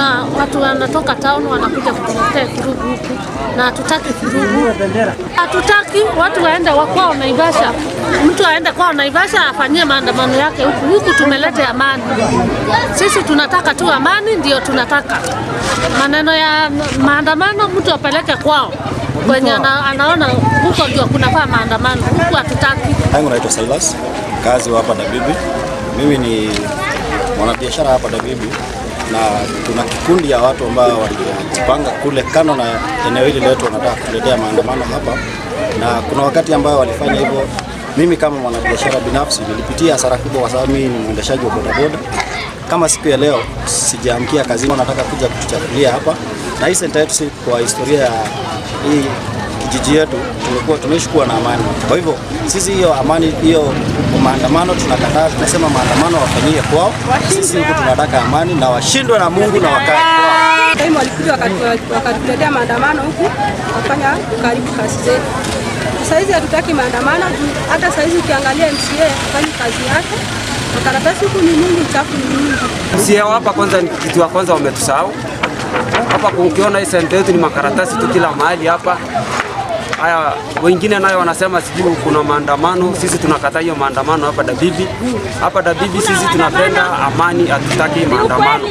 Kuna watu wanatoka town wanakuja kutuletea vurugu huku, na hatutaki vurugu, hatutaki watu waende kwao Naivasha. Mtu aende kwao Naivasha afanyie maandamano yake huku. Huku tumeleta amani, sisi tunataka tu amani, ndio tunataka. Maneno ya maandamano mtu apeleke kwao kwenye anaona huko ndio kunafaa maandamano, huku hatutaki. Yangu naitwa Silas, mkazi wa hapa Dabibi. Mimi ni mwanabiashara hapa Dabibi na kuna kikundi ya watu ambao walijipanga kule kando na eneo hili letu, wanataka kuletea maandamano hapa, na kuna wakati ambao walifanya hivyo. Mimi kama mwanabiashara binafsi nilipitia hasara kubwa, kwa sababu mimi ni mwendeshaji wa bodaboda. Kama siku ya leo sijaamkia kazini, wanataka kuja kutuchafulia hapa, na hii center yetu, si kwa historia ya hii kijiji yetu tumekuwa tumeishi kuwa na amani. Kwa hivyo sisi hiyo amani hiyo maandamano tunakataa, tunasema maandamano wafanyie kwao. Sisi huku tunataka amani na washindwe na Mungu na wakae kwao. Time walikuja wakatuletea maandamano huku wakafanya karibu kazi zetu. Saizi hatutaki maandamano juu hata saizi ukiangalia MCA hafanyi kazi yake. Makaratasi huku ni mingi, uchafu ni mingi. MCA hapa kwanza, ni kitu ya kwanza wametusahau hapa. Ukiona hii center yetu ni makaratasi tu kila mahali hapa. Haya, wengine nayo wanasema sijui kuna maandamano. Sisi tunakataa hiyo maandamano hapa Dabibi. Hapa Dabibi sisi tunapenda amani, hatutaki maandamano.